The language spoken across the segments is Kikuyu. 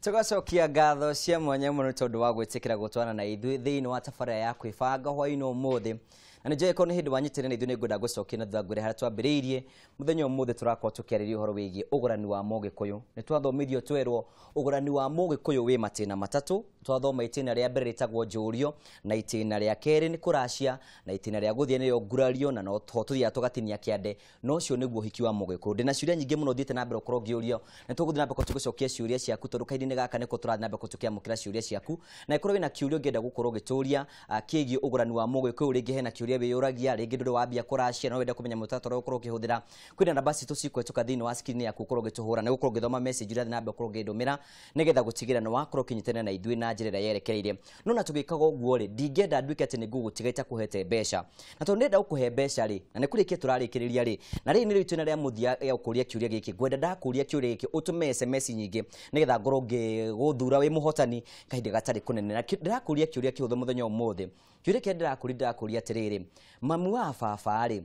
Tugacokia ngatho cia mwanya mũno tondũ wa gwĩtĩkĩra gũtwarana na ithuĩ thĩinĩ wa tabarĩra ya kwĩbanga hwaĩ-inĩ ũmũthĩ. Na nĩ njũĩ korwo nĩ hĩndĩ wanyitĩrĩra na ithuĩ nĩ ngwenda gũcokia na thutha ngwĩre harĩa twambĩrĩirie. Mũthenya ũmũthĩ tũrakorwo tũkĩarĩria ũhoro wĩgiĩ ũgũrani wa mũgĩkũyũ. Nĩ twathomithio twerwo ũgũrani wa mũgĩkũyũ wĩ matĩna matatũ. Twathoma itĩna rĩa mbere rĩtagwo njũrio, na itĩna rĩa kerĩ nĩ kũracia, na itĩna rĩa gũthia nĩrĩo ngurario, na no tũthiaga tũgatinia kĩande. Na ũcio nĩguo ũhiki wa mũgĩkũyũ. Ndĩna ciũria nyingĩ mũno thiĩte na mbere gũkorwo ngĩũrio, na tũgũthiĩ na mbere tũgĩcokia ciũria ciaku tondũ kahinda-inĩ gaka nĩko tũrathiĩ na mbere tũkĩamũkĩra ciũria ciaku. Na ĩkorwo wĩna kĩũria ũngĩenda gũkorwo ũgĩtũria kĩgiĩ ũgũrani wa mũgĩkũyũ, rĩngĩ hena kĩũria wĩyũragia, rĩngĩ ndũrĩ wambia kũracia no wende kũmenya mũtaratara ũrĩa ũkorwo ũkĩhũthĩra, kwĩna namba citũ cikũhetũka thĩinĩ wa screen yaku ũkorwo ũgĩtũhũra na gũkorwo ũgĩthoma message ũrĩa na mbere ũkorwo ũkĩndũmĩra nĩgetha gũtigĩrĩra nĩ wakorwo ũkĩnyitanĩra na ithuĩ na njĩra ĩrĩa yerekereire. No na tũgĩkaga ũguo rĩ, ndingĩenda nduĩke atĩ nĩ ngũgũtiga itakũhete mbeca, na tondũ nĩndenda gũkũhe mbeca rĩ, na nĩ kũrĩkia tũrarĩkĩrĩria rĩ, na rĩrĩ nĩrĩo itĩna rĩa mũthia rĩa gũkũria kĩũria gĩkĩ, ngwenda ndakũria kĩũria gĩkĩ ũtũme SMS nyingĩ nĩgetha ngorwo ngĩgũthura wĩ mũhotani kahinda gatarĩ kũnene. Na ndĩrakũria kĩũria kĩhũthũ mũthenya ũmũthĩ. Kĩũria kĩrĩa ndĩrakũria, ndĩrakũria atĩrĩrĩ, mamu wa baba rĩ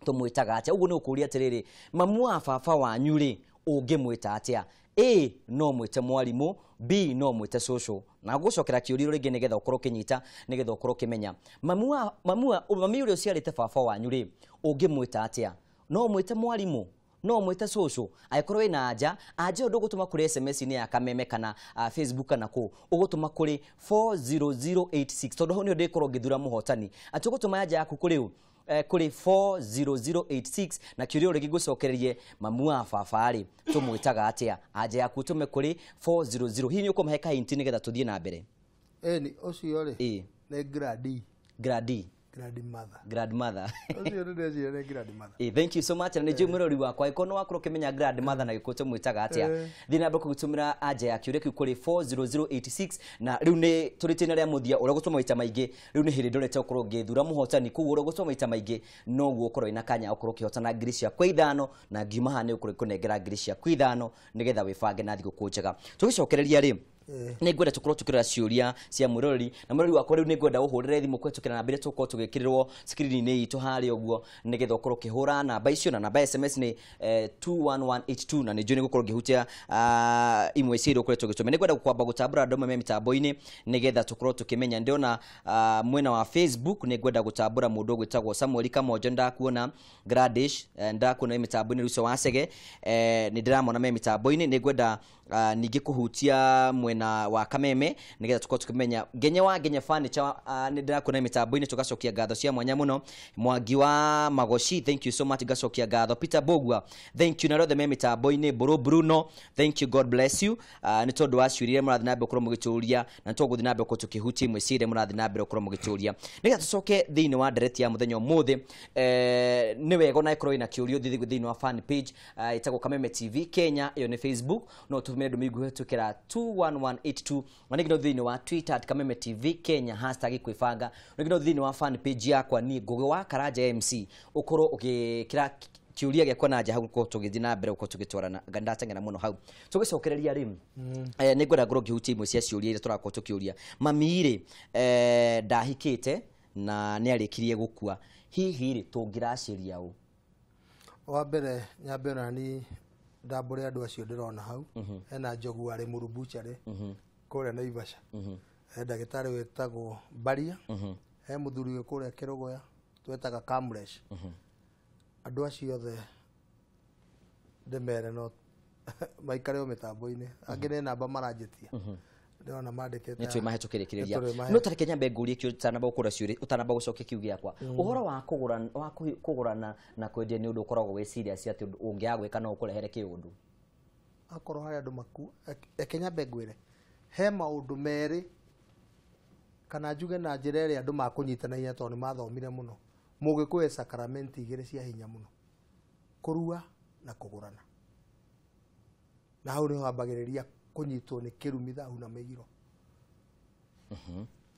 tũmwĩtaga atĩa? Ũguo nĩ ũkũria atĩrĩrĩ, mamu wa baba wanyu rĩ ũngĩmwĩta atĩa? A no mwĩte mwarimũ, B no mwĩte cũcũ. Na ngũcokera kĩũria rĩngĩ nĩgetha ũkorwo ũkĩnyita, nĩgetha ũkorwo ũkĩmenya mamu wa mamu wa mami ũrĩa ũciarĩte baba wanyu rĩ ũngĩmwĩta atĩa? No mwĩte mwarimũ, no mwĩte cũcũ. Angĩkorwo wĩna anja, anja ĩyo ndũgũtũma kũrĩ SMS-inĩ ya Kameme kana Facebook kana kũ, ũgũtũma kũrĩ 40086 tondũ hau nĩho ndĩkorwo ngĩthura mũhotani. Atĩ ũgũtũma anja yaku kũrĩ ũ? Kũrĩ 40086 na kĩũria rĩngĩ ngũcokererie, mamu wa baba rĩ tũmwĩtaga atĩa? Anja yaku ũtũme kũrĩ 400. Hihi nĩ ũkũmahe kahinti nĩgetha tũthiĩ na mbere? Ĩni ũcio rĩ nĩ gradi. Gradi. Grandmother. Grandmother. Ũcio nĩ ndeciria nĩ grandmother. Thank you so much. Na nĩ njũĩ mũrori wakwa ĩkorwo nĩ wakorwo ũkĩmenya grandmother na gĩkũyũ tũmwĩtaga atĩa, thiĩ na mbere kũgĩtũmĩra anja ya kĩũria kĩu kũrĩ 40086. Na rĩu nĩ tũrĩ itĩna rĩa mũthia, ũrĩa gũtũma maita maingĩ rĩu nĩ hĩndĩ ndorete ũkorwo ngĩthura mũhotani. Koguo ũrĩa gũtũma maita maingĩ noguo ũkorwo wĩna kanya ũkorwo ũkĩhotana ngiri ciakwa 5, na ngiuma haha nĩ ũkorwo ngĩkũnengera ngiri ciaku 5 nĩgetha wĩbange na thigũkũ njega. Tũgĩcokereria rĩ, nĩ ngwenda tũkorwo tũkĩrora ciũria cia mwĩroreri, na mwĩroreri wakwa rĩu nĩ ngwenda ũhũrĩre thimũ kũhetũkĩra namba ĩrĩa tũgũkorwo tũgĩkĩrĩrwo screen-inĩ itũ harĩa ũguo, nĩgetha ũkorwo ũkĩhũra namba icio, na namba ya SMS nĩ 21182, na nĩ njũĩ nĩ gũkorwo ngĩhutia imwe cia iria ũkoretwo ũgĩtũmĩra. Nĩ ngwenda kwamba gũtambũra andũ amwe me mĩtambo-inĩ nĩgetha tũkorwo tũkĩmenya. Ndĩrona mwena wa Facebook nĩ ngwenda gũtambũra mũndũ ũgwĩtagwo Samuel Kamonjo, ndakuona Gradish, ndakuona me mĩtambo-inĩ, Ruco wa Chege, nĩ ndĩramona me mĩtambo-inĩ. Nĩ ngwenda ningĩ kũhutia mwena wa Kameme nĩgetha tũkorwo tũkĩmenya Ngenye wa Ngenye Furniture, nĩ ndĩrakuona mĩtambo-inĩ, tũgacokia ngatho cia mwanya mũno. Mwangi wa Magoshi, thank you so much, ngacokia ngatho. Peter Bogwa, thank you, na othe me mĩtambo-inĩ. Mbũrũ Bruno, thank you, God bless you, nĩ tondũ wa ciũria mũrathiĩ na mbere gũkorwo mũgĩtũria, na nĩ tũgũthiĩ na mbere gũkorwo tũkĩhutia imwe cia iria mũrathiĩ na mbere gũkorwo mũgĩtũria nĩgetha tũcoke thĩinĩ wa ndereti ya mũthenya ũmũthĩ. Nĩ wega ona ĩkorwo ĩna kĩũria ũthiĩ thĩinĩ wa fan page ĩtagwo Kameme TV Kenya, ĩyo nĩ Facebook, no ũtũmĩre ndũmĩrĩri kũhetũkĩra 21182, na ningĩ no thĩinĩ wa Twitter at Kameme TV Kenya hashtag kwĩbanga, ningĩ no thĩinĩ wa fan page yakwa niĩ Ngũgĩ wa Karanja MC ũkorwo ũgĩkĩra kĩũria gĩakwa na nja hau gũkorwo tũgĩthiĩ na mbere gũkorwo tũgĩtwarana. Ndateng'era mũno hau. Tũgĩcokereria rĩ, nĩ ngwenda ngorwo ngĩhutia imwe cia ciũria iria tũrakorwo tũkĩũria. Mami rĩ, ndahikĩte na nĩ arĩkirie gũkua, hihi rĩ tũngĩracĩria ũ? Wa mbere nyambe ona ni ndambũre andũ acio ndĩrona hau. Hena Njogu wa Limuru Butchery kũrĩa Naivasha, he ndagĩtarĩ wĩtagwo Baria, he mũthuri wĩ kũrĩa Kĩrũgũya twetaga Kamresh. Andũ acio othe ndĩmere no maikare o mĩtambo-inĩ, angĩ nĩ namba maranjĩtia ndĩrona mandĩkĩte. Nĩ twĩmahe tũkĩrĩkĩrĩria. Nĩ tũrĩmahe. No tareke nyambe ngũrie kĩũria ũtanamba gũkũra ciũria, ũtanamba gũcokia kiu gĩakwa. Ũhoro wa kũgũra, wa kũgũrana na kwendia nĩ ũndũ ũkoragwo wĩ serious atĩ ũndũ ũngĩaga gwĩka no ũkũrehere kĩũndũ? Akorwo harĩ andũ maku, reke nyambe ngwĩre he maũndũ merĩ, kana njuge na njĩra ĩrĩa andũ makũnyita na ihenya tondũ nĩ mathomire mũno. Mũgĩkũyũ he sacramenti igĩrĩ cia hinya mũno, kũrua na kũgũrana, na hau nĩho hambagĩrĩria kũnyitwo nĩ kĩrumi, thahu na mĩgiro.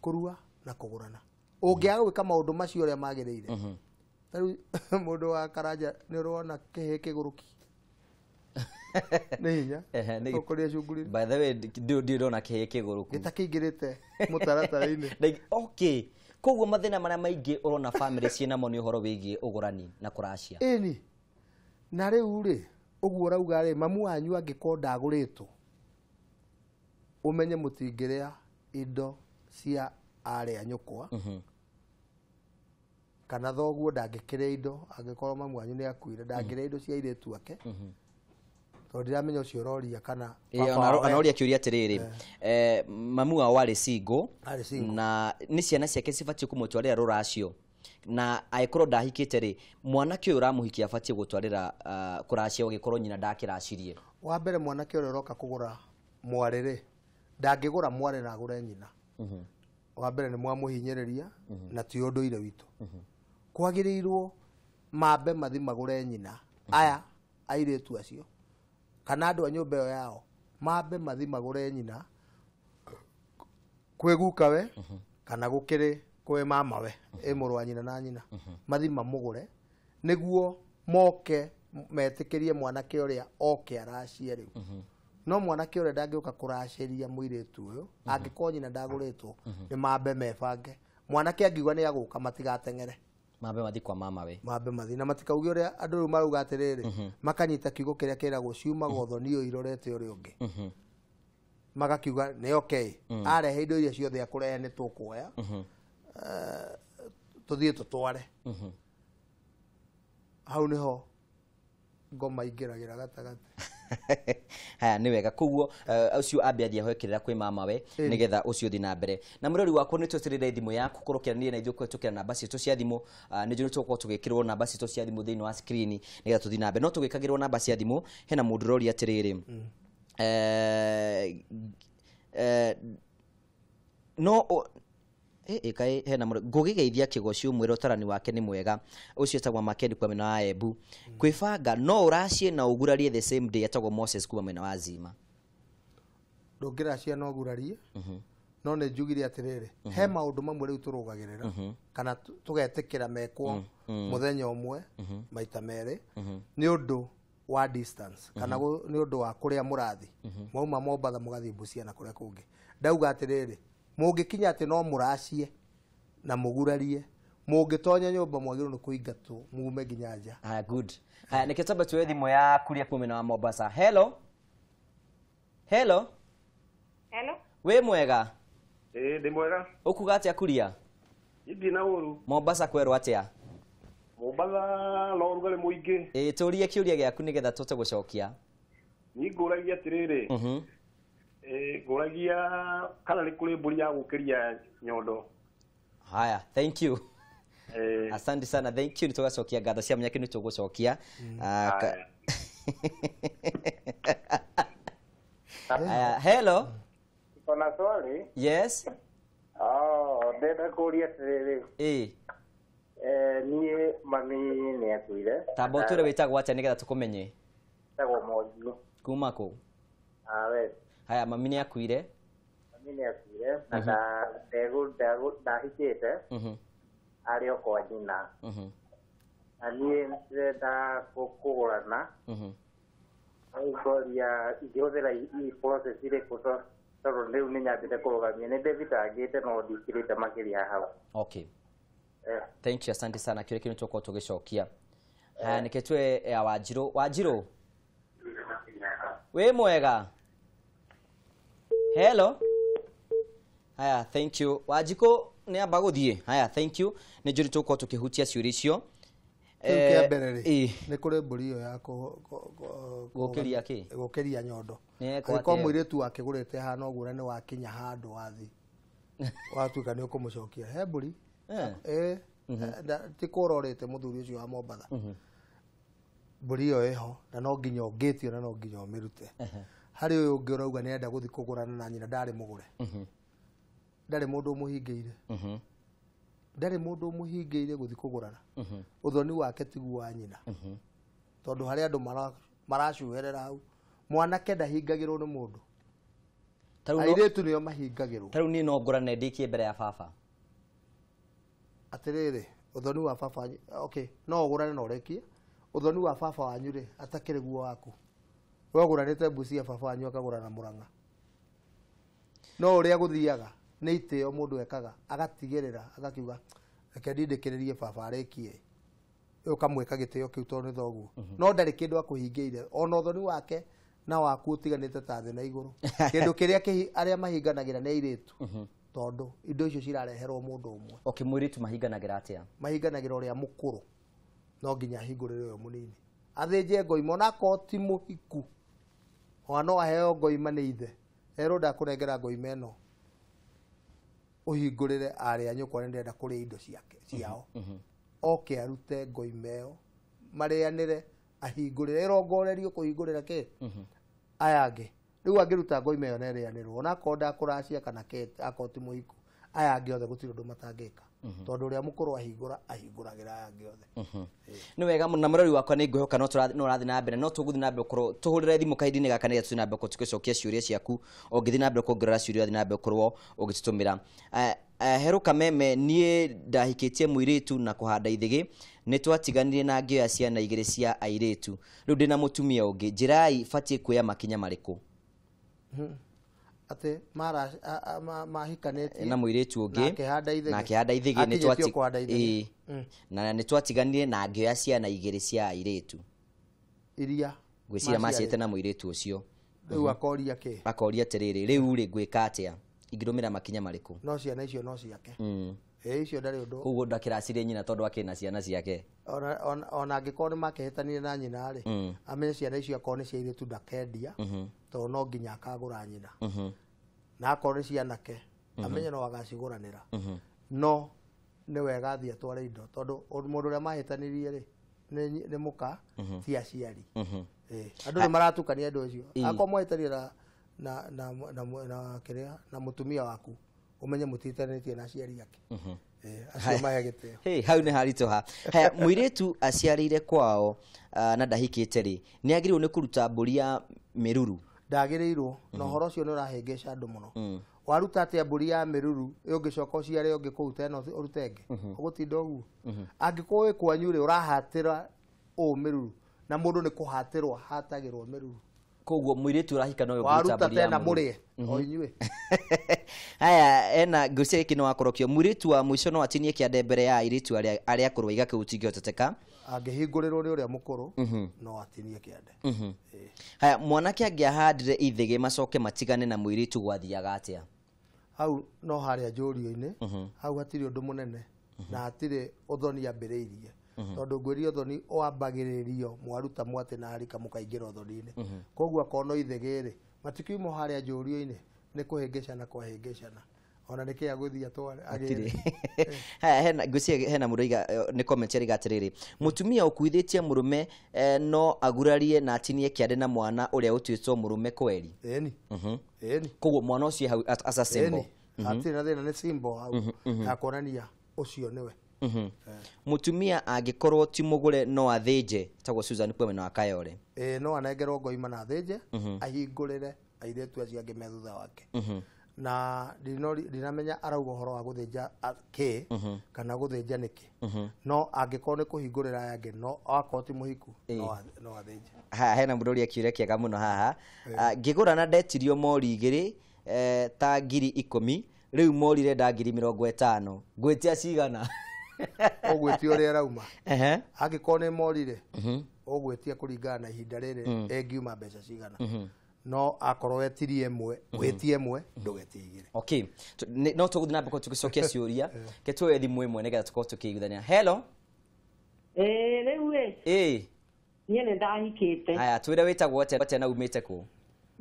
Kũrua na kũgũrana, ũngĩaga gwĩka maũndũ macio ũrĩa magĩrĩire, ta rĩu mũndũ wa Karanja nĩ ũrona kĩhĩ kĩgũrũki nĩ hinya ũkũrĩa cunguri. By the way, ndirĩ ndona kĩhĩ kĩgũrũku. Gĩtakĩingĩrĩte mũtaratara-inĩ. Like, okay, koguo mathĩna marĩa maingĩ ũrona family ciĩnamo nĩ ũhoro wĩgiĩ ũgũrani na kũracia. Ĩni, na rĩu rĩ, ũguo ũrauga rĩ, mamu wanyu angĩkorwo ndagũrĩtwo Ũmenye mũtingĩrĩa indo cia arĩa nyũkwa kana thoguo ndangĩkĩrĩa indo angĩkorwo mamu wanyu nĩ akuire, ndangĩrĩa indo cia airĩtu ake. Tondũ ndiramenya ũcio ũroria kana Anoria kĩũria atĩrĩrĩ, mamu wao arĩ single, Arĩ single. na nĩ ciana ciake cibatiĩ kũmũtwarĩra rũracio, na angĩkorwo ndahikĩte rĩ, mwanake ũyũ ũramũhikia abatiĩ gũtwarĩra kũracia ũgĩkorwo nyina ndakĩracirie? Wa mbere, mwanake ũrĩa ũroka kũgũra mwarĩ rĩ, ndangĩgũra mwarĩ na agũre nyina. Wa mbere nĩ mwamũhinyĩrĩria na ti ũndũire witũ. Kwagĩrĩirwo mambe mathi magũre nyina, aya airĩtu acio kana andũ a nyũmba ĩyo yao mambe mathi magũre nyina kwĩ gukawe kana gũkĩrĩ kwĩ mamawe, ĩ mũrũ wa nyina na nyina, mathi mamũgũre nĩguo moke metĩkĩrie mwanake ũrĩa oke aracie rĩu. No mwanake ũrĩa ndangĩũka kũracĩria mũirĩtu ũyũ angĩkorwo nyina ndagũrĩtwo. Nĩ mambe mebange, mwanake angiuga nĩ agũka, matigateng'ere. Mambe mathi kwa mamawe. Mambe mathi na matikauge ũrĩa andũ rĩu marauga atĩrĩrĩ, makanyita kiugo kĩrĩa kĩragwo ciumaga ũthoni ũyũ irorete ũrĩa ũngĩ, magakiuga nĩ okay, arehe indo iria ciothe akũrehe nĩ tũkuoya tũthiĩ tũtware. Hau nĩho ngoma ingĩragĩra gatagatĩ. Haya, nĩ wega. Koguo ũcio ambe athiĩ ahoe kĩrĩra kwĩ mamawe nĩgetha ũcio ũthiĩ na mbere. Na mũrori wakwa, nĩ twetereire thimũ yaku korwo kĩranĩria na ithuĩ kũhetũkĩra namba citũ cia thimũ. Nĩ njũĩ tũgũkorwo tũgĩkĩrwo namba citũ cia thimũ thĩinĩ wa screen nĩgetha tũthiĩ na mbere. No tũgĩkagĩrwo namba cia thimũ, hena mũndũ ũroria atĩrĩrĩ, no ĩkaĩ hena mũndũ ngũgĩgeithia kĩgoci ũmwĩre ũtarani wake nĩ mwega. Ũcio etagwo Makendi kuma mwena wa Embu. Kwĩbanga no ũracie na ũgurarie the same day? Etagwo Moses kuma mwena wa Zima. Ndũngĩracia no gurarie, no nĩ njugire atĩrĩrĩ, he maũndũ mamwe rĩu tũrũgagĩrĩra kana tũgetĩkĩra mekwo mũthenya ũmwe maita merĩ nĩ ũndũ wa distance kana nĩ ũndũ wa kũrĩa mũrathi mwauma Mombatha mũgathiĩ Busia na kũrĩa kũngĩ. Ndauga atĩrĩrĩ, mũngĩkinya atĩ no mũracie na mũgurarie, mũngĩtonya nyũmba mwagĩrĩirwo nĩ kũingatwo mume nginya nja. Haya, good. Haya, nĩkĩo twambe tuoe thimũ ya kuria kuma mwena wa Mombasa. Hello, hello. Hello. Wĩ mwega? Ĩĩ, ndĩ mwega. Ũkuga atĩa, kuria? Ithi na ũru. Mombasa kwerwo atĩa? Mombatha no ũrugarĩ mũingĩ. Ĩĩ, tũrie kĩũria gĩaku nĩgetha tũhote gũcokia. Niĩ ngũragia atĩrĩrĩ, ngũragia kana nĩ kũrĩ mbũri ya gũkĩria nyondo. Haya, thank you. Asante sana, thank you. Nĩ tũgacokia ngatho cia mũnyaki, nĩ tũgũcokia. Haya. Haya, hello. Niko na swali. Yes. Oh, ndenda kũria atĩrĩrĩ. Niĩ mami nĩ akuire. Tamba ũtwĩre wĩtagwo atĩa nĩgetha tũkũmenye. Etagwo Monji. Kuma kũ? Ah, we. Haya, mami nĩ akuire. Mami nĩ akuire na ndahikĩte, arĩ o kwa nyina. Na niĩ ndĩrenda kũgũrana. Rĩu ngoria ingĩhũthĩra i process irĩkũ, tondũ rĩu nĩ nyambĩte kũrũgamia, nĩ ndĩthitangĩte no ndikĩrĩte makĩria hau. Okay. Thank you, asante sana. Kĩũria kĩu nĩ tũgũkorwo tũgĩcokia. Haya, nĩkĩ tuoe ya Wanjirũ. Wanjirũ, wĩ mwega? Hello. Haya, thank you. Wanjikũ nĩ amba gũthiĩ. Haya, thank you. Nĩ njũĩ tũgũkorwo tũkĩhutia ciũria icio. Kĩu kĩa mbere rĩ, nĩ kũrĩ mbũri ĩyo ya Gũkĩria kĩ? Gũkĩria nyondo. Nĩ ekwo Angĩkorwo atĩa? mũirĩtu wakĩgũrĩte hana ũguo na nĩ wakinya handũ wathi watuĩka nĩ ũkũmũcokia, he mbũri. Ti kũrorĩte mũthuri ũcio wa Mombatha, mbũri ĩyo ĩho na no nginya ũngĩtio na no nginya ũmĩrute. Harĩ ũyũ ũngĩ ũrauga nĩ enda gũthiĩ kũgũrana na nyina ndarĩ mũgũre, ndarĩ mũndũ ũmũhingĩire, ndarĩ mũndũ ũmũhingĩire gũthiĩ kũgũrana. Ũthoni wake tiguo wa nyina, tondũ harĩ andũ maracuherera hau. Mwanake ndahingagĩrwo nĩ mũndũ. Ta rĩu Airĩtu nĩo mahingagĩrwo. Ta rĩu niĩ no ngũrane ndĩkie mbere ya baba? Atĩrĩrĩ, ũthoni wa baba wanyu, okay, no ũgũrane na ũrekie ũthoni wa baba wanyu rĩ, atakĩrĩ guo waku. We ũgũranĩte Busia, baba wanyu akagũrana Mũrang'a. No ũrĩa gũthiaga nĩ itĩo mũndũ ekaga, agatigĩrĩra agakiuga reke ndindĩkĩrĩrie baba arĩkie, ũkamwĩka gĩtĩo kĩu tondũ nĩ thoguo. No ndarĩ kĩndũ akũhingĩire, ona ũthoni wake na waku ũtiganĩte ta thĩ na igũrũ. Kĩndũ kĩrĩa arĩa mahinganagĩra nĩ airĩtu. Tondũ indo icio cirareherwo mũndũ ũmwe. Okay, mũirĩtu mahinganagĩra atĩa? Mahinganagĩra ũrĩa mũkũrũ. No nginya ahingũrĩre ũyũ mũnini. Athĩnje ngoima ona akorwo ti mũhiku. Ona no aheo ngoima nĩ ithe. Erwo ndakũnengera ngoima ĩno. Ũhingũrĩre arĩ a nyũkwa nĩ ndĩrenda kũrĩa indo ciake ciao. Oke arute ngoima ĩyo. Marĩanĩre ahingũrĩre ĩrongorerio kũhingũrĩra kĩ? Aya angĩ. Rĩu angĩruta ngoima ĩyo na ĩrĩanĩrwo ona akorwo ndakũracia kana akorwo ti mũhiku. Aya angĩ othe gũtirĩ ũndũ matangĩka. Tondũ ũrĩa mũkũrũ ahingũra ahingũragĩra aya angĩ othe. Nĩ wega mũno na mũrori wakwa nĩ ngwĩhoka no ũrathiĩ na mbere no tũgũthiĩ na mbere gũkorwo tũhũrĩre thimũ kahinda-inĩ gaka nĩgetha tũthiĩ na mbere gũkorwo tũgĩcokia ciũria ciaku. Ũngĩthiĩ na mbere kuongerera ciũria ũrathiĩ na mbere gũkorwo ũgĩtũtũmĩra. Herũka meme niĩ ndahikĩtie mũirĩtu na kũhanda ithĩgĩ nĩ twatiganire na ngĩoya ciana igĩrĩ cia airĩtu. Rĩu ndĩna mũtumia ũngĩ njĩrai batiĩ kuoya makinya marĩkũ? Atĩ mahikanĩtie na mũirĩtu ũngĩ na akĩhanda ithĩgĩ na nĩ twatiganire na ngĩoya ciana igĩrĩ cia airĩtu iria ngwĩciria maciĩte na mũirĩtu ũcio. Rĩu akoria kĩ? Akoria atĩrĩrĩ, rĩu rĩ ngwĩka atĩa? Ingĩrũmĩrĩra makinya marĩkũ? No ciana icio no ciake. Ĩĩ icio ndarĩ ũndũ. Koguo ndakĩracirie nyina tondũ akĩrĩ na ciana ciake. Ona angĩkorwo nĩ makĩhĩtanire na nyina rĩ, amenye ciana icio akorwo nĩ cia airĩtu ndakendia tondũ no nginya akagũra nyina. Na akorwo nĩ cianake amenye no agacigũranĩra. No nĩ wega athiĩ atware indo tondũ mũndũ ũrĩa mahĩtanirie rĩ nĩ mũka ti aciari. Andũ nĩ maratukania andũ acio. Akorwo mwahĩtania na kĩrĩa na mũtumia waku umenye mũtitanĩtie na aciari ake. Acio mahe gĩtĩo. Hey, hau nĩ haritũha. Haya, mũirĩtu aciarĩire kwao na ndahikĩte rĩ, nĩ agĩrĩirwo nĩ kũruta mbũri ya mĩruru? Ndagĩrĩirwo, na ũhoro ũcio nĩ ũrahĩngĩca andũ mũno. Waruta atĩa mbũri ya mĩruru ũngĩcoka ũciare ũngĩ kũu tena ũrute ĩngĩ? Ũgũtinda ũguo. Angĩkorwo wĩ kwanyu rĩ, ũrahatĩra ũũ mĩruru na mũndũ nĩ kũhatĩrwo ahatagĩrwo mĩruru. Koguo mũirĩtu ũrahika no ũngĩruta mbũri ya tena mũrĩe o inyuĩ. Haya, ena ngũcia gĩkĩ no wakorokio mũirĩtu wa mũico no atinie kĩande mbere ya airĩtu arĩa akũrũ waiga kĩu gũtingĩhoteteka. Angĩhingũrĩrwo nĩ ũrĩa mũkũrũ no atinie kĩande. Haya, mwanake angĩahandire ithĩgĩ macoke matigane na mũirĩtu gwathiaga atĩa? Hau no harĩa njũrio-inĩ, hau hatirĩ ũndũ mũnene na hatirĩ ũthoni ambĩrĩirie. Tondũ ngwĩria ũthoni wambagĩrĩrio mwaruta mwatĩ na harika mũkaingĩra ũthoni-inĩ. Koguo akorwo no ithĩgĩ rĩ, matikiuma harĩa njũrio-inĩ nĩ kũhĩngĩcana kwahĩngĩcana. Ona nĩkĩ agũthiĩ atware agĩre. Haya, hena ngwĩciria hena mũndũ oiga nĩ comment ariga atĩrĩrĩ, mũtumia ũkuithĩtie mũrũme no agurarie na atinie kĩande na mwana ũrĩa ũtuĩtwo mũrũme kweri. Ĩni. Ĩni. Koguo mwana ũcio hau as a symbol. Hatirĩ na thĩna, nĩ symbol hau ya kuonania ũcio nĩwe. Mũtumia angĩkorwo ti mũgũre no athĩnje, tagwo Susan Kwemena wa Kayore. No anengerwo ngoima na athĩnje ahingũrĩre airĩtu acio angĩ me thutha wake. Na ndinamenya arauga ũhoro wa gũthĩnja kĩ kana gũthĩnja nĩkĩ. No angĩkorwo nĩ kũhingũrĩra aya angĩ no akorwo ti mũhiku no athĩnje. Haha hena mũndũ ũrĩa kĩũria kĩega mũno haha. Ngĩgũra na ndetirio mori igĩrĩ ta 10,000, rĩu mori irenda 50,000. Ngwĩtia cigana? Ũgwĩtia ũrĩa ĩrauma. Angĩkorwo nĩ mori rĩ, ũgwĩtia kũringana na ihinda rĩrĩ ĩngiuma mbeca cigana. No akorwo wetirie ĩmwe, wĩtie ĩmwe, ndũgetie igĩrĩ. Okay. No tũgũthiĩ na mbere tũgĩcokia ciũria. Ke tuoye thimũ ĩmwe nĩgetha tũkorwo tũkĩiguithania. Hello. Rĩu ĩ. Niĩ nĩ ndahikĩte. Haya, twĩre wĩtagwo atĩa na umĩte kũ?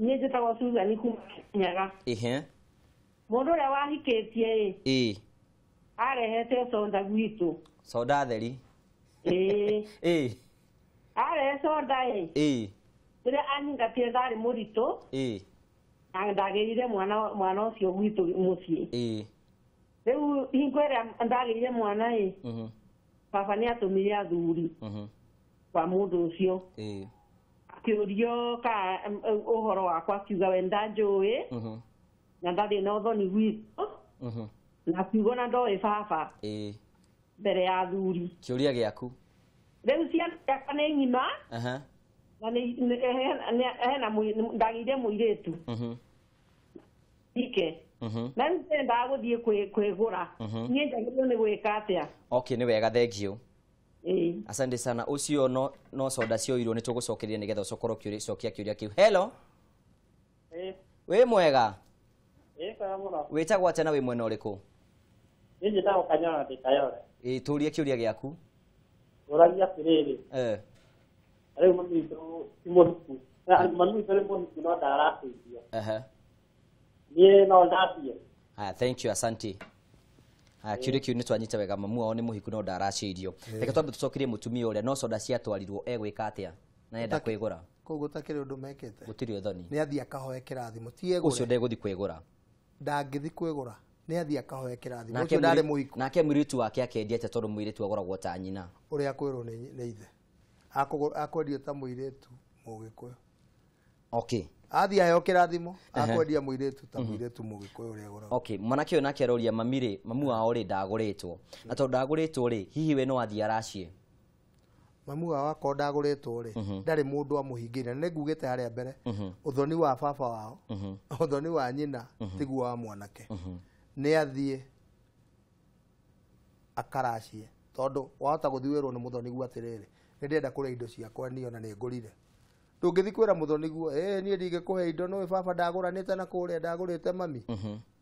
Niĩ njĩtagwo Susan kuma Kirinyaga. Mũndũ ũrĩa wahikĩtie ĩ. Arehete soda gwitũ. Soda theri. Arehe soda ĩ. Rĩrĩa anyingatire ndarĩ mũritũ. Na ndagĩrire mwana ũcio gwitũ mũciĩ. Rĩu hingo ĩrĩa ndagĩrire mwana ĩ, baba nĩ atũmire athuri kwa mũndũ ũcio. Akĩũrio ka ũhoro wakwa akiuga we ndanjũĩ na ndarĩ na ũthoni gwitũ. Na kiugo na ndoĩ baba mbere ya athuri. Kĩũria gĩaku. Rĩu ciana ciakwa nĩ ng'ima. Na hena ndagĩire mũirĩtu. Ike. Na rĩu ndendaga gũthiĩ kwĩgũra. Niĩ njagĩrĩirwo nĩ gwĩka atĩa? Okay, nĩ wega, thank you. Asante sana. Ucio no soda cioirwo nĩ tũgũcokeria nĩgetha ũcokorwo ũkĩcokia kĩũria kĩu. Hello. Wĩ mwega? Wĩtagwo atĩa na wĩ mwena ũrĩkũ? Niĩ njĩtagwo Kanyona ndĩ Kayole. Tũrie kĩũria gĩaku. Ũragia atĩrĩrĩ. Rĩu mami witũ ti mũhiku. Mami witũ nĩ mũhiku no ndaracĩirio. Niĩ no ndacie. Haya, thank you, asante. Haya, kĩũria kĩu nĩ twanyita wega, mamu wao nĩ mũhiku no ndaracĩirio. Reke twambe tũcokerie mũtumia ũrĩa no soda ciatwarirwo egwĩka atĩa na enda kwĩgũra. Koguo gũtakĩrĩ ũndũ mekĩte. Gũtirĩ ũthoni. Nĩ athiĩ akahoe kĩrathimo, ti egũre. Ũcio ndegũthiĩ kwĩgũra. Ndangĩthiĩ kwĩgũra. Nĩ athiĩ akahoe kĩrathimo. Ũcio ndarĩ mũhiku. Nake mũirĩtu wake akendia atĩa tondũ mũirĩtu agũragwo ta nyina. Ũrĩa akwĩrwo nĩ ithe. Akwendio ta mũirĩtu Mũgĩkũyũ. Okay. Athiĩ aheo kĩrathimo, akwendia mũirĩtu ta mũirĩtu Mũgĩkũyũ ũrĩa agũragwo. Okay, mwanake ũyũ nake aroria mami rĩ, mamu wao rĩ ndagũrĩtwo. Na tondũ ndagũrĩtwo rĩ, hihi we no athiĩ aracie? Mamu wao akorwo ndagũrĩtwo rĩ, ndarĩ mũndũ amũhingĩire. Na nĩ ngugĩte harĩa mbere, ũthoni wa baba wao, ũthoni wa nyina, tiguo wa mwanake. Nĩ athiĩ akaracie, tondũ wahota gũthiĩ wĩrwo nĩ mũthoni guo atĩrĩrĩ, nĩ ndĩrenda kũrĩa indo ciakwa niĩ ona nĩ ngũrire. Ndũngĩthiĩ kwĩra mũthoni guo, niĩ ndingĩkũhe indo nĩũĩ baba ndagũranĩte na kũrĩa ndagũrĩte mami.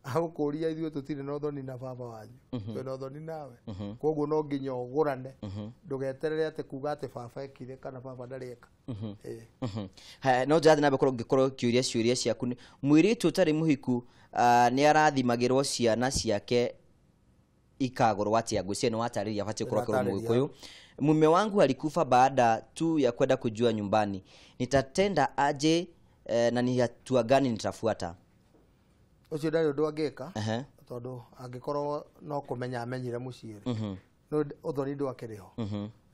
Agũkũria ithuĩ tũtirĩ na ũthoni na baba wanyu, twĩna ũthoni nawe. Koguo no nginya ũgũrane, ndũgeterere atĩ kuga atĩ baba ekire kana baba ndarĩ eka. Haya, no njathiĩ na mbere ngĩkorwo ngĩũria ciũria ciaku. Mũirĩtu ũtarĩ mũhiku nĩ arathimagĩrwo ciana ciake ikagũrwo atĩa? Ngwĩciria nĩ watarĩria abatiĩ gũkorwo akĩrwo Mũgĩkũyũ. Mume wangu alikufa baada tu ya kwenda kujua nyumbani. Nitatenda aje na ni hatua gani nitafuata? Ũcio ndarĩ ũndũ angĩka, tondũ angĩkorwo no kũmenya amenyire mũciĩ rĩ, no ũthoni ndwakĩrĩ ho.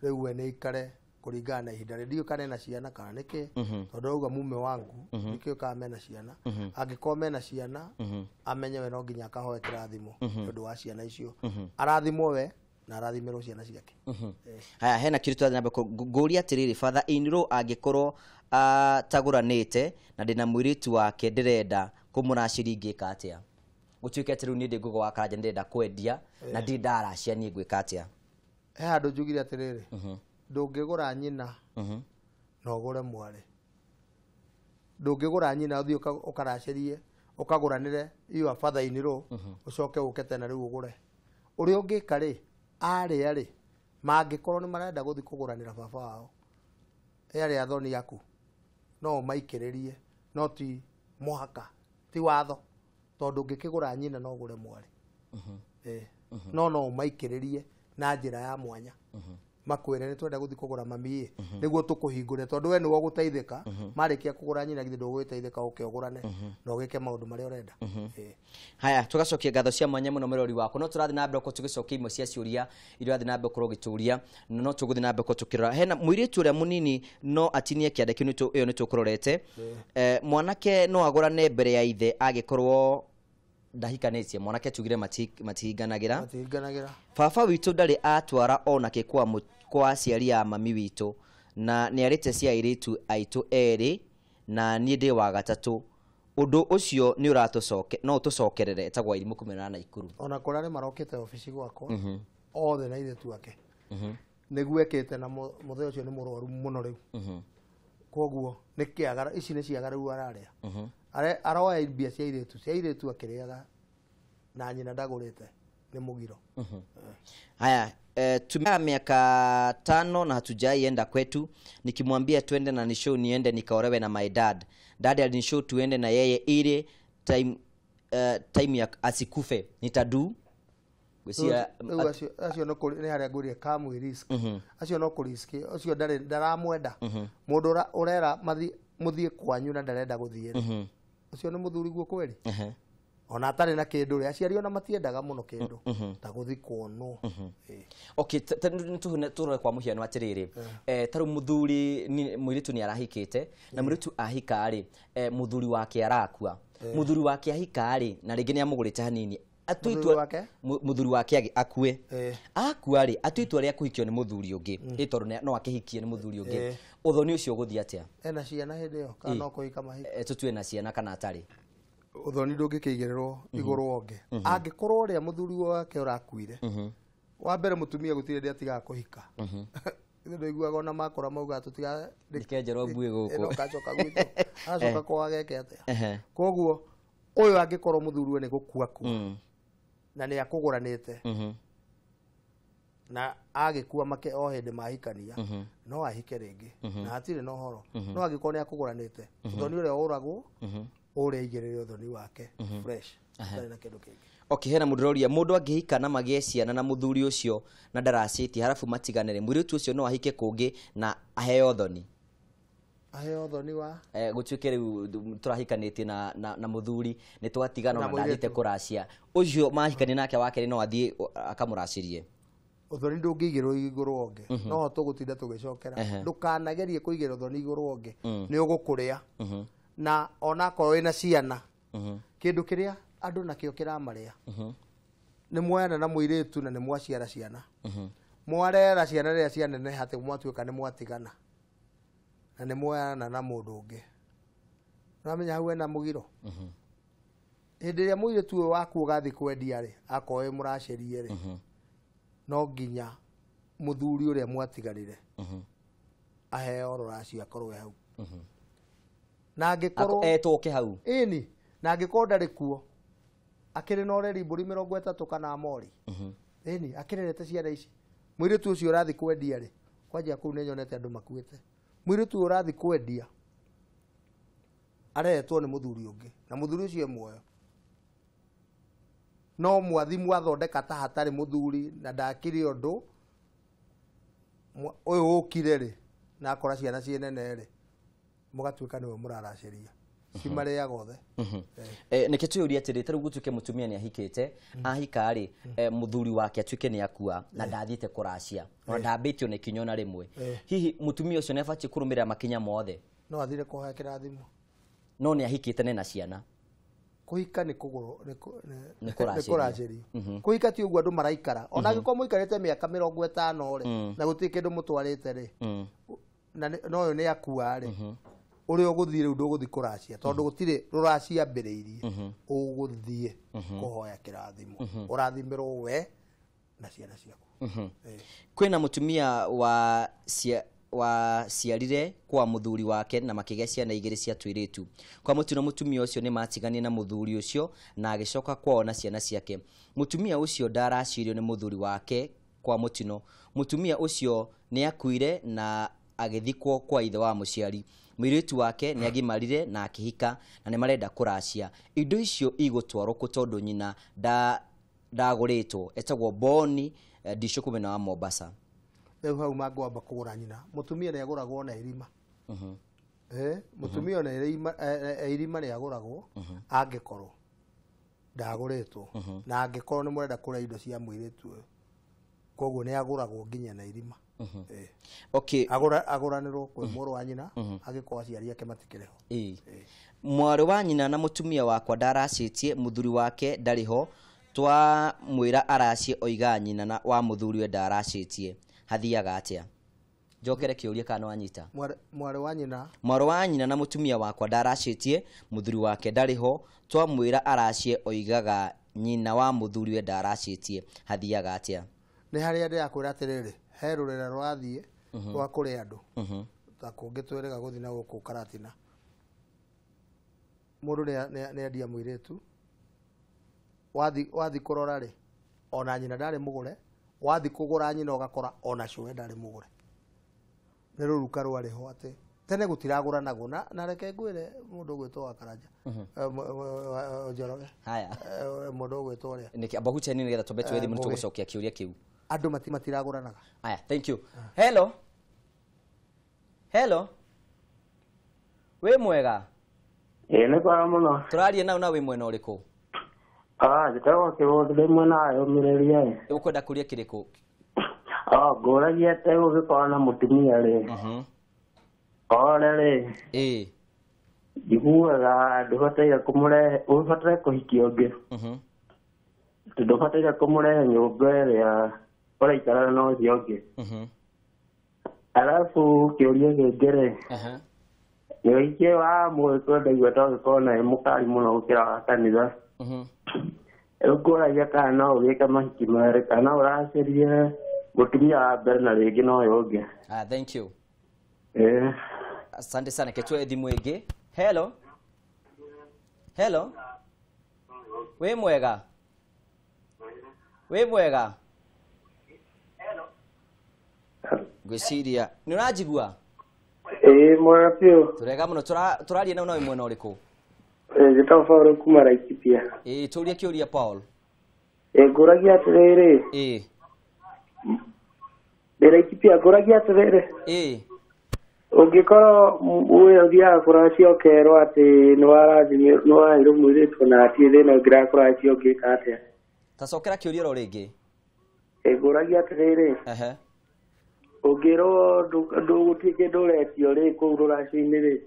Rĩu we nĩ aikare kũringana na ihinda rĩ, ndiũĩ kana ena ciana kana nĩkĩ, tondũ auga mume wangu, ndikĩũĩ kana mena ciana. Angĩkorwo mena ciana, amenye we no nginya akahoe kĩrathimo nĩ ũndũ wa ciana icio. Arathimwo we na arathimĩrwo ciana ciake. Haya, hena kĩũria tũrathiĩ na mbere ngũria atĩrĩrĩ, father in law angĩkorwo atagũranĩte na ndĩna mũirĩtu wake ndĩrenda kũmũracĩria ingĩka atĩa? Gũtuĩke atĩ rĩu niĩ ndĩ Ngũgũ wa Karanja ndĩrenda kwendia na ndirĩ ndaracia niĩ ngwĩka atĩa? He handũ njugire atĩrĩrĩ, ndũngĩgũra nyina na ũgũre mwarĩ. Ndũngĩgũra nyina ũthiĩ ũkaracĩrie, ũkagũranĩre your father in law, ũcoke ũke tena rĩu ũgũre. Ũrĩa ũngĩka rĩ, arĩa rĩ, mangĩkorwo nĩ marenda gũthiĩ kũgũranĩra baba wao, arĩa athoni aku, no ũmaikĩrĩrie, no ti mũhaka, ti watho, tondũ ũngĩkĩgũra nyina no ũgũre mwarĩ. No no ũmaikĩrĩrie na njĩra ya mwanya. Makwĩre nĩ twenda gũthiĩ kũgũra mami ĩ, nĩguo tũkũhingũre, tondũ we nĩwe ũgũteithĩka. Marĩkia kũgũra nyina githĩ ndũgũgĩteithĩka ũke ũgũrane na ũgĩke maũndũ marĩa ũrenda. Haya, tũgacokia ngatho cia mwanya mũno mũrori wakwa. No tũrathiĩ na mbere gũkorwo tũgĩcokia imwe cia ciũria iria ũrathiĩ na mbere gũkorwo ũgĩtũria, no tũgũthiĩ na mbere gũkorwo tũkĩrora. Hena mũirĩtu ũrĩa mũnini no atinie kĩande kĩu, ĩyo nĩ tũkũrorete. Mwanake no agũrane mbere ya ithe angĩkorwo ndahikanĩtie. Mwanake tugire matihinganagĩra. Baba witũ ndarĩ atwara onake kwa aciari a mami witũ, na nĩ arĩte cia airĩtu aitũ erĩ na niĩ ndĩ wa gatatũ. Ũndũ ũcio nĩ ũratũcoke no ũtũcokerere. Etagwo Irimũ kumena na Naikuru. Ona kũrĩa nĩ marokĩte obici gwakwa othe na airĩtu ake, nĩguo ekĩte, na mũthee ũcio nĩ mũrwaru mũno rĩu. Koguo nĩ kĩagara, ici nĩ ciagara rĩu ararĩa. Aroya mbia cia airĩtu akĩrĩaga na nyina ndagũrĩte, nĩ mũgiro. Haya, tumia miaka 5 na hatujaienda kwetu. Nikimwambia twende na nishow niende nikaolewe na my dad. Dad alinishow tuende na yeye ile time time ya asikufe. Nitadu. Gwĩciria acio no nĩ harĩa ngũria kamwe risk. Acio no kũ risk, ũcio ndarĩ ndaramwenda. Mũndũ ũrera mũthiĩ kwanyu na ndarenda gũthiĩ. Ũcio nĩ mũthuri guo kweri. Ona atarĩ na kĩndũ rĩ, aciari ona matiendaga mũno kĩndũ ta gũthiĩ kuonwo. Okay, tũrore kwa mũhiano atĩrĩrĩ, ta rĩu mũthuri mũirĩtu nĩ arahikĩte, na mũirĩtu ahika rĩ, mũthuri wake arakua. Mũthuri wake ahika rĩ, na rĩngĩ nĩ amũgũrĩte hanini, mũthuri wake akue. Akua rĩ, atue itua rĩa kũhikio nĩ mũthuri ũngĩ, ĩ tondũ no akĩhikie nĩ mũthuri ũngĩ. Ũthoni ũcio ũgũthiĩ atĩa? Ena ciana hĩndĩ ĩyo kana no kũhika mahika? Tũtue na ciana kana atarĩ. Ũthoni ndũngĩkĩigĩrĩrwo igũrũ wonge. Angĩkorwo ũrĩa mũthuri wake ũrakuire, Wa mbere mũtumia gũtirĩ hĩndĩ atigaga kũhika. Ithuĩ ndũiguaga ona makũra mauga tũtiga Ndikenjerwo mbuĩ gũkũ. Ĩno kacoka gwitũ. Acoka kwa geke atĩa. Koguo ũyũ angĩkorwo mũthuri nĩ gũkua kua. Na nĩ akũgũranĩte. Na agĩkua make o hĩndĩ mahikania no ahike rĩngĩ na hatirĩ na ũhoro. No angĩkorwo nĩ akũgũranĩte ũthoni ũrĩa ũragwo ũrĩa aigĩrĩre ũthoni wake fresh ũtarĩ na kĩndũ kĩngĩ. Okay, hena mũndũ ũroria mũndũ angĩhika na magĩe ciana na mũthuri ũcio na ndaracĩtie harabu matiganĩre mũirĩtu ũcio no ahike kũngĩ na aheo ũthoni. Aheo ũthoni wa gũtuĩke rĩu tũrahikanĩtie na mũthuri nĩ twatigana na ndathiĩte kũracia ũcio mahikania nake wa kerĩ no athiĩ akamũracirie. Ũthoni ndũngĩigĩrwo igũrũ ũngĩ no tũgũtinda tũgĩcokera ndũkanagerie kũigĩrwo ũthoni igũrũ ũngĩ nĩ ũgũkũrĩa na onakorwo wĩna ciana kĩndũ kĩrĩa andũ nakĩo kĩramarĩa nĩ mwoyana na mũirĩtu na nĩ mwaciara ciana mwarera ciana rĩrĩa cianeneha atĩ mwatuĩka nĩ mwatigana na nĩ mwoyana na mũndũ ũngĩ ũramenya hau hena mũgiro. Hĩndĩ ĩrĩa mũirĩtu ũyũ waku ũgathiĩ kwendia rĩ akorwo wĩ mũracĩrie rĩ no nginya mũthuri ũrĩa mwatiganire aheo rũracio akorwo hau na angĩkorwo etũke hau ĩni na angĩkorwo ndarĩ kuo akĩrĩ na ũreri mbũri 30 kana mori ĩni akĩrerete ciana ici mũirĩtu ũcio ũrathiĩ kwendia rĩ kwanja kũu nĩ nyonete andũ makuĩte mũirĩtu ũyũ ũrathiĩ kwendia areretwo nĩ mũthuri ũngĩ na mũthuri ũcio e muoyo no mwathi mwathondeka ta hatarĩ mũthuri na ndakĩrĩ ũndũ ũyũ ũkire rĩ na akora ciana ciĩ nene rĩ mũgatuĩka nĩwe mũraracĩria cimarĩaga othe. Nĩkĩ twĩyũrie atĩrĩ ta rĩu gũtuĩke mũtumia nĩ ahikĩte ahika rĩ mũthuri wake atuĩke nĩ akua na ndathiĩte kũracia ona ndambĩtio nĩ ikinya ona rĩmwe hihi mũtumia ũcio nĩ abatiĩ kũrũmĩrĩra makinya mothe? No athire kũhoya kĩrathimo no nĩ ahikĩte na ciana. Kũhika nĩ kũgũrwo nĩ kũracĩrio. Kũhika ti ũguo andũ maraikara ona angĩkorwo mũikarĩte mĩaka 50 rĩ na gũtirĩ kĩndũ mũtwarĩte rĩ na no ũyũ nĩ akua rĩ ũrĩa ũgũthiĩ rĩu ndũgũthiĩ kũracia tondũ gũtirĩ rũracia mbĩrĩirie ũgũthiĩ kũhoya kĩrathimo ũrathimĩrwo we na ciana ciaku. Kwĩna mũtumia wa ciarire kwa mũthuri wake na makĩgĩa ciana igĩrĩ cia tũirĩtu kwa mũtino mũtumia ũcio nĩ matiganie na mũthuri ũcio na agĩcoka kwao na ciana ciake mũtumia ũcio ndaracirio nĩ mũthuri wake kwa mũtino mũtumia ũcio nĩ akuire na agĩthikwo kwa ithe wa mũciari mũirĩtu wake nĩ agimarire na akĩhika na nĩ marenda kũracia indo icio igũtwarwo kũ tondũ nyina ndagũrĩtwo etagwo Boni Ndicũkũ mwena wa Mombasa. Rĩu hau mangwamba kũgũra nyina mũtumia nĩ agũragwo na irima. Mũtumia na irima nĩ agũragwo angĩkorwo ndagũrĩtwo na angĩkorwo nĩ mũrenda kũrĩa indo cia mũirĩtu ũyũ koguo nĩ agũragwo nginya na irima. Okay. Agũranĩrwo kwĩ mũrũ wa nyina angĩkorwo aciari ake matikĩrĩ ho. Mwarĩ wa nyina na mũtumia wakwa ndaracĩtie mũthuri wake ndarĩ ho twamwĩra aracie oiga nyina na wa mũthuri we ndaracĩtie hathiaga atĩa? Njokere kĩũria kana wanyita. Mwarĩ wa nyina mwarĩ wa nyina na mũtumia wakwa ndaracĩtie mũthuri wake ndarĩ ho twamwĩra aracie oigaga nyina wa mũthuri we ndaracĩtie hathiaga atĩa? Nĩ harĩa ndĩrakwĩra atĩrĩrĩ he rũrĩra rũrathiĩ rwa kũrĩ andũ ta kũngĩ twĩrĩga gũthiĩ na gũkũ Karatina mũndũ nĩ endia mũirĩtu wathi kũrora rĩ ona nyina ndarĩ mũgũre wathi kũgũra nyina ũgakora ona cũwe ndarĩ mũgũre nĩ rũruka rwarĩ ho atĩ tene gũtiragũranagwo na reke ngwĩre mũndũ ũgwĩtwo wa Karanja Njoroge haya mũndũ ũgwĩtwo ũrĩa nĩkĩ amba hutia nini nĩgetha twambe tuoe thimũ nĩtũgũcokia kĩũria kĩu andũ matiragũranaga. Aya, thank you. Hello. Hello. Wĩ mwega? Ĩĩ nĩ kwega mũno. Tũraria nao na wĩ mwena ũrĩkũ? Njĩtagwo Kĩbũthũ ndĩ mwena wa Yũmĩrĩria. Ũkwenda kũria kĩrĩkũ? Ngũragia atĩ ũngĩkorwo na mũtumia rĩ ore rĩ ĩĩ njiguaga ndũbataire kũmũrehe ũbataire kũhikia ũngĩ ndũbataire kũmũrehe nyũmba ĩrĩa ũraikara na ũcio ũngĩ. Alafu kĩũria kĩngĩ rĩ nĩ wa mũgĩkũyũ ndaigua ta ũgĩkorwo na mũkari mũno gũkĩra wa kanitha. Ngũragia kana no ũgĩke mahiki merĩ kana ũracerie mũtumia wa mbere na rĩngĩ na ũyũ ũngĩ. Ah, thank you. Asante sana. Ketue thimũ ĩngĩ. Hello. Hello. Wĩ mwega? Wĩ mwega? Ngwĩciria nĩ ũranjigua? Ĩĩ mwega biũ. Tũrega mũno. Tũraria na wĩ mwena ũrĩkũ? Njĩtagwo Paul kuma Laikipia. Ĩĩ tũrie kĩũria Paul. Ĩĩ ngũragia atĩrĩrĩ. Ĩĩ. Ndĩ Laikipia ngũragia atĩrĩrĩ. Ĩĩ. Ũngĩkorwo wĩ ũthiaga kũracia ũkerwo atĩ nĩ warathimwo nĩ mũirĩtu na hatirĩ thĩna ũngĩrakũracia ũngĩka atĩa? Ta cokera kĩũria oro rĩngĩ. Ĩĩ ngũragia atĩrĩrĩ. Ehe. Ũngĩrwo ndũgũtirĩ kĩndũ ũretio rĩ kũu rũracio-inĩ rĩ.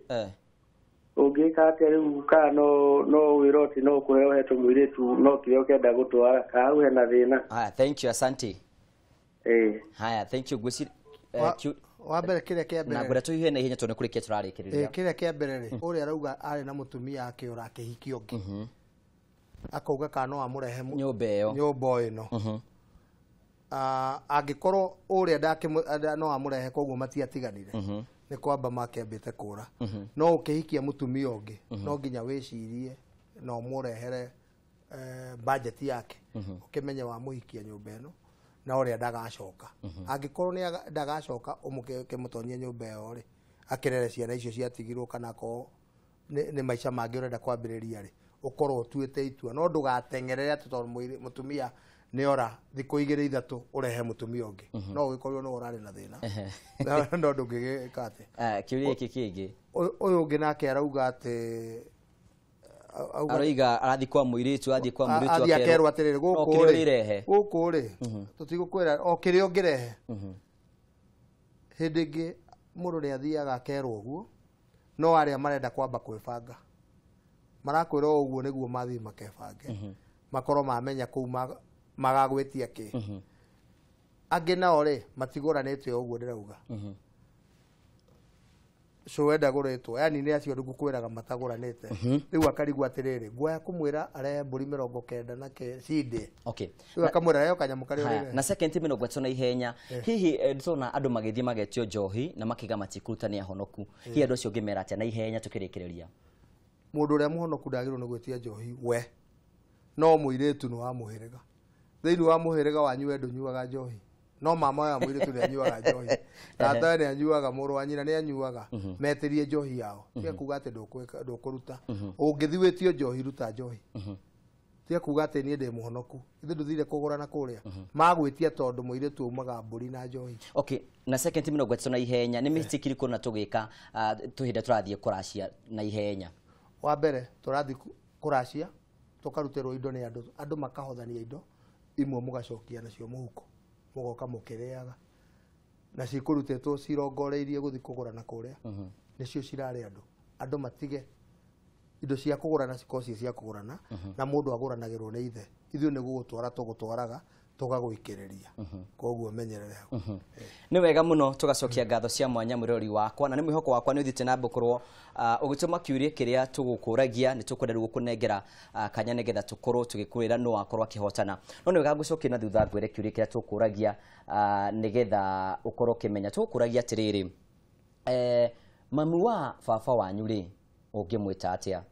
Ũngĩka atĩa rĩu kana no wĩrwo atĩ no ũkũheo ũhetwo mũirĩtu no kĩrĩa ũkenda gũtwara kana hau hena thĩna? Haya, thank you, asante. Ĩĩ. Haya, thank you. Ngwĩciria wa mbere kĩrĩa kĩa mbere na ngwenda tũhiũhe na ihenya tondũ nĩ kũrĩkia tũrarĩkĩrĩria. Kĩrĩa kĩa mbere rĩ, ũrĩa arauga arĩ na mũtumia akĩũra akĩhikia ũngĩ. Akauga kana no amũrehe nyũmba ĩyo. Nyũmba ĩno. Angĩkorwo ũrĩa no amũrehe koguo matiatiganire. Nĩ kwamba makĩambĩte kũra. No ũkĩhikia mũtumia ũngĩ no nginya wĩcirie na ũmũrehere budget yake. Ũkĩmenye wamũhikia nyũmba ĩno na ũrĩa ndagacoka. Angĩkorwo nĩ ndagacoka ũmũkĩmũtonyie nyũmba ĩyo rĩ, akĩrere ciana icio ciatigirwo kana akorwo nĩ maica mangĩ ũrenda kwambĩrĩria rĩ, ũkorwo ũtuĩte itua. No ndũgateng'erere atĩ tondũ mũtumia nĩ ora thikũ igĩrĩ ithatũ ũrehe mũtumia ũngĩ. No ũgĩkorirwo nĩwe ũrarĩ na thĩna. No ndũngĩgĩka atĩ. Kĩũria gĩkĩ kĩngĩ. Ũyũ ũngĩ nake arauga atĩ aroiga arathiĩ kwa mũirĩtu, athiĩ kwa mũirĩtu athiĩ akerwo atĩrĩrĩ, gũkũ rĩ tũtigũkwĩra o kĩrĩa ũngĩrehe. Hĩndĩ ĩngĩ mũndũ nĩ athiaga akerwo ũguo, no arĩa marenda kwamba kwĩbanga marakwĩra o ũguo nĩguo mathiĩ makebange, makorwo mamenya kũu magagwĩtia kĩ. Angĩ nao rĩ matigũranĩte o ũguo ndĩrauga. Cũwe ndagũrĩtwo, yani nĩ acio ngũkwĩraga matagũranĩte. Rĩu akarigwo atĩrĩrĩ, nguoya kũmwĩra arehe mbũri 90 na cindĩ. Okay. Rĩu akamwĩra heo kanyamũ karĩa ũrĩre. Na second 30 na ihenya. Hihi ndĩrona andũ magĩthiĩ magetio njohi na makiga matikũruta nĩ ahonoku. Hihi andũ acio ũngĩmera atĩa na ihenya tũkĩrĩkĩrĩria? Mũndũ ũrĩa mũhonoku ndagĩrĩirwo nĩ gwĩtia njohi we. No mũirĩtu nĩ wa mũhĩrĩga. Thĩinĩ wa mũhĩrĩga wanyu we ndũnyuaga njohi. No mama wa mũirĩtu nĩ anyuaga njohi. Tata nĩ anyuaga, mũrũ wa nyina nĩ anyuaga. Metĩrie njohi yao. Tiga kuga atĩ ndũkũruta. Ũngĩthiĩ wĩtio njohi, ruta njohi. Tiga kuga atĩ niĩ ndĩ mũhonoku. Ithuĩ ndũthire kũgũra na kũrĩa. Magwĩtia tondũ mũirĩtu aumaga mbũri na njohi. Okay, na second 30 na ihenya nĩ mistake irĩkũ na tũgĩka tũhĩndĩ tũrathiĩ kũracia na ihenya? Wa mbere tũrathiĩ kũracia tũkarutĩrwo indo nĩ andũ, andũ makahothania indo imwe mũgacokia nacio mũhuko, mũgoka mũkĩrĩaga na cikũrutĩtwo cirongoreirie gũthiĩ kũgũra na kũrĩa. Nĩcio cirarĩ andũ. Andũ matige indo cia kũgũrana cikorwo ciĩ cia kũgũrana na mũndũ agũranagĩrwo nĩ ithe. Ithuĩ nĩ gũgũtwara tũgũtwaraga tũgagũikĩrĩria. Koguo menyerere hau. Nĩ wega mũno tũgacokia ngatho cia mwanya mwĩrori wakwa na nĩ mwĩhoko wakwa nĩ ũthiĩte na mbere gũkorwo ũgĩtũma kĩũria kĩrĩa tũgũkũragia. Nĩ tũkwenda rĩu gũkũnengera kanya nĩgetha tũkorwo tũgĩkwĩra nũ wakorwo akĩhotana. No nĩ wega ngũcokie na thutha ngwĩre kĩũria kĩrĩa tũkũragia nĩgetha ũkorwo ũkĩmenya. Tũgũkũragia atĩrĩrĩ, mamu wa baba wanyu rĩ ũngĩmwĩta atĩa?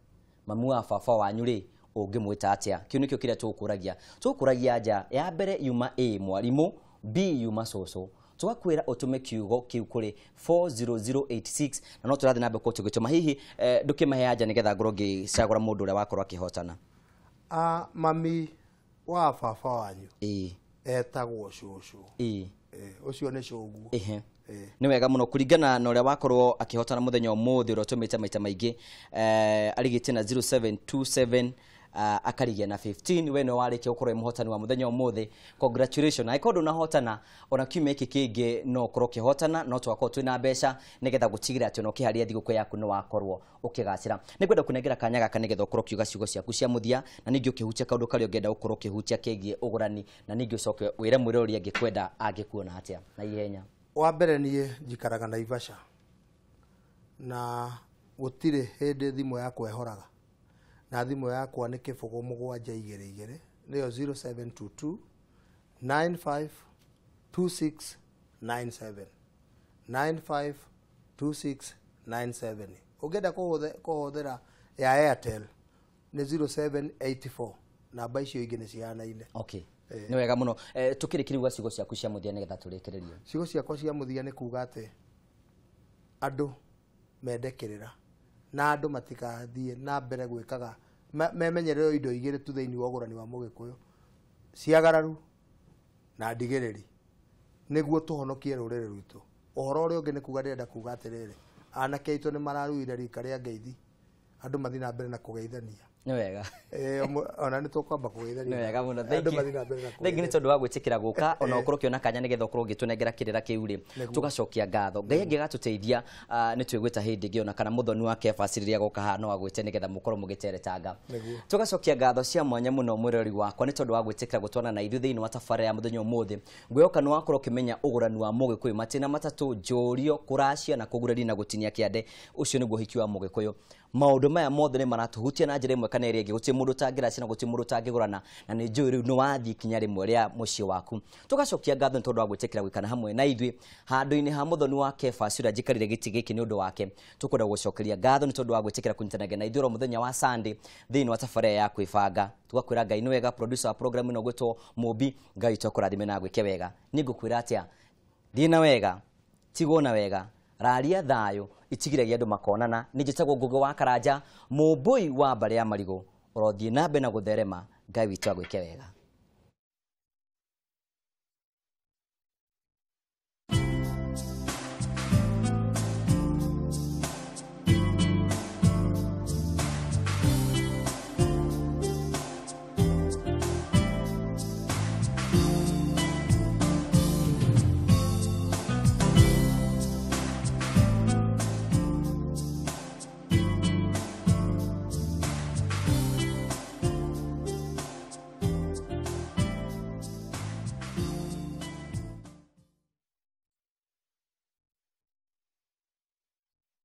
Mamu wa baba wanyu rĩ ũngĩmwĩta atĩa? Kĩu nĩkĩo kĩrĩa tũgũkũragia. Tũgũkũragia nja ya mbere yuma A mwarimũ, B yuma cũcũ. Tũgakwĩra ũtũme kiugo kĩu kũrĩ 40086 na no tũrathiĩ na mbere tũgĩtũma. Hihi ndũkĩmahe anja nĩgetha ngorwo ngĩcagũra mũndũ ũrĩa wakorwo akĩhotana. Mami wa baba wanyu etagwo cũcũ. Ũcio nĩ cũguo. Nĩ wega mũno kũringana na ũrĩa wakorwo akĩhotana mũthenya ũmũthĩ ũrĩa ũtũmĩte maita maingĩ arigĩtie na 0727 akarigia na 15. We nĩwe warĩkia gũkorwo wĩ mũhotani wa mũthenya ũmũthĩ. Congratulations. Angĩkorwo ndũnahotana ona kiumia gĩkĩ kĩngĩ no ũkorwo ũkĩhotana, no tũgakorwo twĩna mbeca nĩgetha gũtigĩrĩra atĩ ona ũkĩharĩria thigũkũ yaku nĩ wakorwo ũkĩgacĩra. Nĩngwenda kũnengera kanya gaka nĩgetha ũkorwo ũkiuga ciugo ciaku cia mũthia na ningĩ ũkĩhutia kaũndũ karĩa ũngĩenda gũkorwo ũkĩhutia kĩgiĩ ũgũrani na ningĩ ũcoke wĩre mwĩrori angĩkwenda angĩkuona atĩa na ihenya. Wa mbere niĩ njikaraga Naivasha na gũtirĩ hĩndĩ thimũ yakwa ĩhoraga. Na thimũ yakwa nĩ 0 7 2 2 nĩyo 0722 952697 952697. Ũngĩenda kũhũthĩra ya Airtel nĩ 0784. Namba icio ingĩ nĩ cihanaine. Okay. Nĩ wega mũno. Tũkĩrĩkĩria ciugo ciaku cia mũthia nĩgetha tũrĩkĩrĩrie. Ciugo ciakwa cia mũthia nĩ kuga atĩ andũ mende kĩrĩra na andũ matikathiĩ na mbere gwĩkaga memenyerere indo igĩrĩ tu thĩinĩ wa ũgũrani wa mũgĩkũyũ, ciagararu na ndigĩrĩri, nĩguo tũhonokie rũrĩrĩ rwitũ. Ũhoro ũrĩa ũngĩ nĩ kuga ndĩrenda kuga atĩrĩrĩ, anake aitũ nĩ mararuire rika rĩa ngeithi, andũ mathiĩ na mbere na kũgeithania. Nĩ wega. Ona nĩ tũkwamba kũgeithania. Nĩ wega mũno. Thank you. Thank you nĩ tondũ wa gwĩtĩkĩra gũka ona ũkorwo ũkĩona kanya nĩgetha ũkorwo ũgĩtũnengera kĩrĩra kĩu rĩ, tũgacokia ngatho. Ngai angĩgatũteithia nĩ twĩgwĩta hĩndĩ ĩngĩ ona kana mũthoni wa Kefas rĩrĩa agoka haha no agwĩte nĩgetha mũkorwo mũgĩteretanga. Tũgacokia ngatho cia mwanya mũno mwĩrori wakwa nĩ tondũ wa gwĩtĩkĩra gũtwana na ithuĩ thĩinĩ wa tabarĩra ya mũthenya ũmũthĩ. Ngwĩhoka nĩ wakorwo ũkĩmenya ũgũrani wa mũgĩkũyũ, matĩna matatũ, njũrio, kũracia na kũguraria na gũtinia kĩande. Ũcio nĩguo ũhiki wa mũgĩkũyũ. Maũndũ maya mothe nĩ maratũhutia na njĩra ĩmwe kana ĩrĩa ĩngĩ. Gũtirĩ mũndũ ũtangĩracia na gũtirĩ mũndũ ũtangĩgũrana, na nĩ njũĩ rĩu nĩ wathiĩ ikinya rĩmwe rĩa mũciĩ waku. Tũgacokia ngatho nĩ tondũ wa gwĩtĩkĩra gũikara hamwe na ithuĩ handũ-inĩ ha mũthoni wa Kefas ũrĩa njikarire gĩtĩ gĩkĩ nĩ ũndũ wake. Tũkwenda gũcokeria ngatho nĩ tondũ wa gwĩtĩkĩra kũnyitanagĩra na ithuĩ oro mũthenya wa Sunday thĩinĩ wa tabarĩra ya kwĩbanga. Tũgakwĩra Ngai nĩ wega. Producer wa program ĩno gwĩtwo Mũmbi, Ngai witũ akũrathime na agwĩke wega. Niĩ ngũkwĩra atĩa, thiĩ na wega, tigwo na wega, raria thayũ, itigiragia andũ makonana. Nĩ njĩtagwo Ngũgĩ wa Karanja, mũmbũi wa mbarĩ ya marigũ. Ũrothiĩ na mbere na gũtherema. Ngai witũ agwĩke wega.